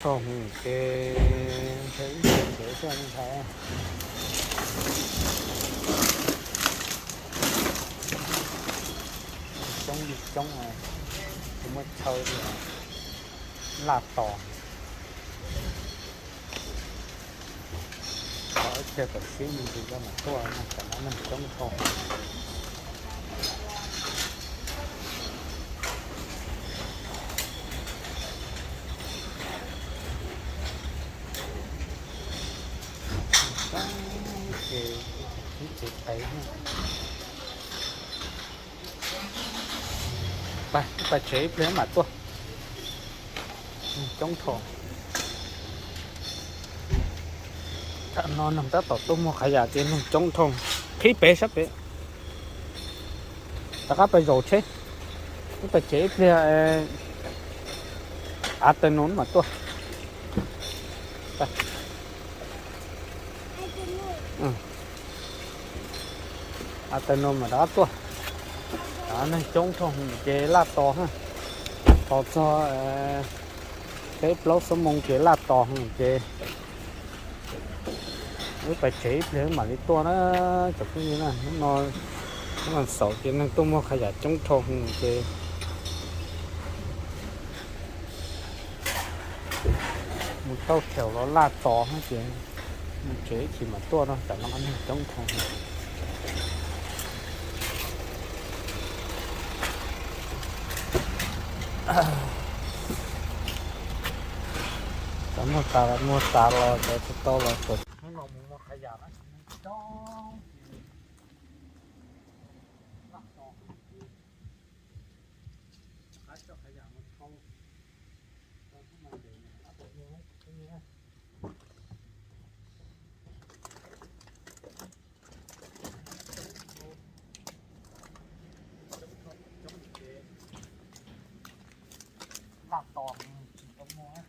Tog mus ces ntshe ib txhia tsev xwb ntshai. Coob li coob, tsis muaj chaw li, laj tos. Ib pliag kom sib me ntsis mam tuaj, tam no neeg coob dhau. Ces ib tsev qev, pais tsev ib pliag mam tuaj. Coob dhau. Tam no neeg tab tom tuaj muag qhov yam ces neeg coob dhau. Qhib pem sab pem, rov qab pais zaum tsheb. Ib pais tsev ib pliag, av tas no mam tuaj. Av tas no mam rov qab tuaj. Neeg coob dhau ces laj tos, tos txog peb plaub xuab moos ces laj tos ces wb pais tsev ib pliag mam li tuaj na. Tsoom phooj ywg na, hnub no hnub vas xaum ces neeg tuaj muag qhov yam coob dhau ces mus tau thaum los laj tos ces mus tsev ib chim mam tuaj no, tam no neeg coob dhau. Cov muag tas los muag tas los, cov tsis tau los tseem hnub no mus muag qhov yam na. Laj tos tsis tau muag.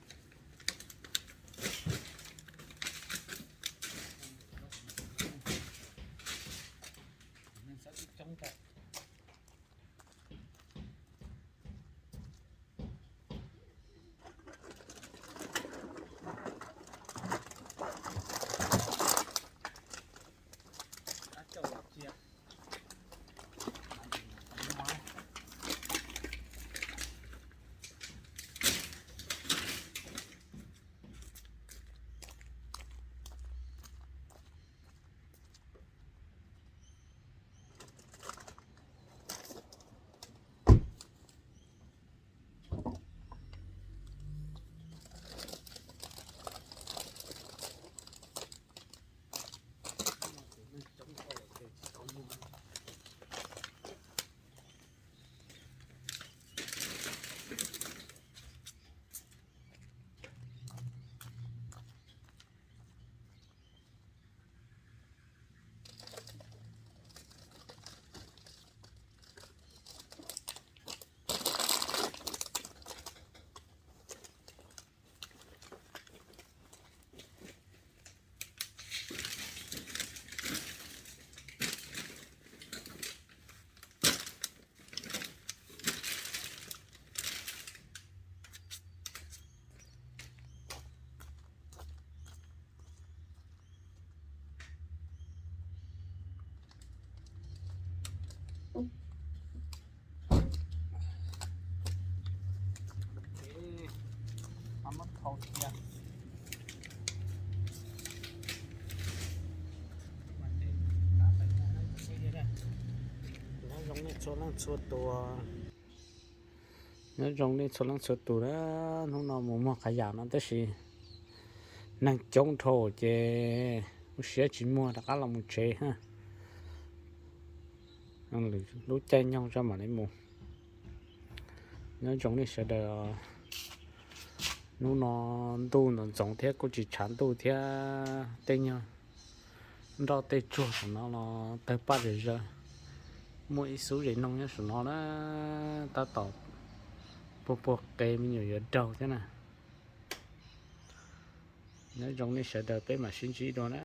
Neeg xav coob coob tas. Nyob zoo nej txhua leej txhua tus. Nyob zoo nej txhua leej txhua tus na, hnub no mus muag qhov yam no tab sis neeg coob dhau ces lub siab tsis muag rov qab los mus tsev ha. Lwm lub caij nyoog tso mam li mus. Nyob zoo nej sawv daws. Hnub no ntuj ntxoov ntxoov thiab kuj tsis tshav ntuj thiab, tej nyuag nroj tej tsuag saum no los tawg paj zom zaws. Muaj ib xub zes noog nyob saum no na, tab tom puag puag qe me nyuam yuav daug thiab na. Nyob zoo nej sawv daws, peb mam sib ntsib dua na.